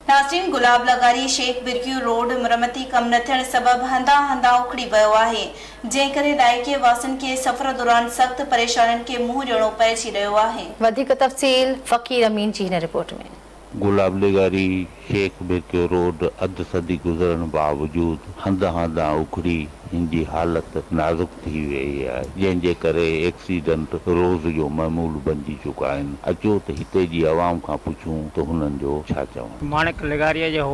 ناظرين گلاب لغاري شيخ برڪيو روڊ مرمتي ڪم نه ٿيڻ سبب هنڌان هنڌان اکڙي ويو آهي جنهن ڪري علائقي واسين کي سفر دوران سخت پريشانين کي منهن ڏيڻو پئجي رهيو آهي. وڌيڪ تفصيل فقير امين جي هن رپورٽ ۾. گلاب لغاري شيخ برڪيو روڊ اڌ صدي گذرڻ باوجود هنڌان هنڌان اکڙي هن جي حالت نازڪ ٿي ويئي آهي، جنهن جي ڪري ايڪسيڊنٽ روز جو معمول بنجي چڪا آهن. اچو ته هتي جي عوام کان پڇون ته هنن جو ڇا چوڻ. ماڻڪ لغاريء جي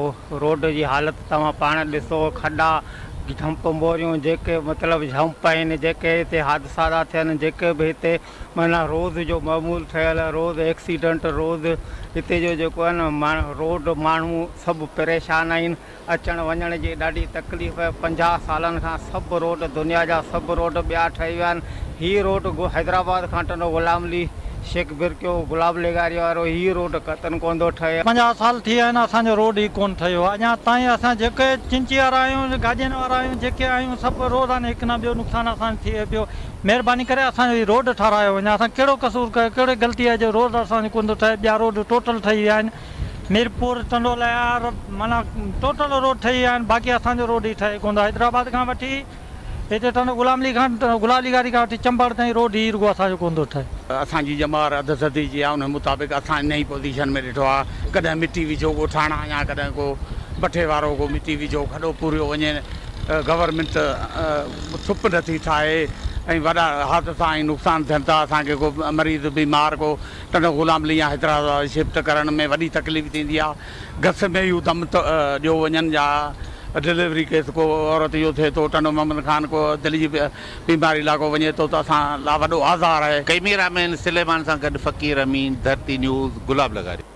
روڊ جي حالت توهان پاڻ ڏسو، کڏا، جهمپ موريون جيڪي مطلب جهمپ آهن، جيڪي هتي حادثا ٿا ٿين، جيڪي به هتي معنيٰ روز جو معمول ٺهيل روز ايڪسيڊنٽ روز هتي جو جيڪو آهي نه روڊ ماڻهو سڀ پريشان آهن. اچڻ وڃڻ جي ڏاڍي تڪليف، 50 سالن کان سڀ روڊ دنيا جا سڀ روڊ ٻيا ٺهي ويا آهن، هي روڊ حيدرآباد کان ٽنڊو غلام علي، شيخ برڪيو، گلاب لغاري وارو هي روڊ قطعن ڪونه ٿو ٺهي. 50 سال ٿي ويا آهن اسان جو روڊ ئي ڪونه ٺهيو آهي اڃا تائين اسان جيڪي چنچي وارا آهيون گاڏين وارا آهيون جيڪي آهيون سڀ روزاني هڪ نه ٻيو نقصان اسان جو ٿئي پيو مهرباني ڪري اسان جو هي روڊ ٺهرايو وڃي اسان ڪهڙو قصور ڪيو ڪهڙي غلطي آهي جو روڊ اسان جو ڪونه ٿو ٺهي ٻيا روڊ ٽوٽل ٺهي ويا آهن ميرپور ٽنڊو لهيار معنيٰ ٽوٽل روڊ ٺهي ويا آهن باقي اسان جو روڊ ئي ٺهي ڪونه ٿو حيدرآباد کان وٺي هتي ٽنڊو غلام علي کان غلام علي گاري کان وٺي چمبڙ تائين روڊ ئي رڳو اسان جو ڪونه ٿو ٺهي. اسان جي ڄمار اڌ صدي جي آهي ان مطابق اسان انهي پوزيشن ۾ ڏٺو آهي ڪڏهن مٽي وجهو ڳوٺاڻا يا ڪڏهن ڪو بٺي وارو ڪو مٽي وجهو کڏو پوريو وڃي گورنمينٽ ٿپ نٿي ٺاهي ۽ وڏا حادثا ۽ نقصان ٿين ٿا اسان کي ڪو مريض بيمار ڪو ٽنڊو غلام علي يا حيدرآباد شفٽ ڪرڻ ۾ وڏي تڪليف ٿيندي آ گس ۾ ئي دم ڏيو وڃن يا ڊليوري ڪيس ڪو عورت جو ٿئي ٿو ٽنڊو محمد خان ڪو دل جي بيماري لاء ڪو وڃي ٿو ته اسان لاء وڏو آزار آهي. ڪئميرا مين سليمان سان گڏ فقير امين، ڌرتي نيوز، گلاب لغاري.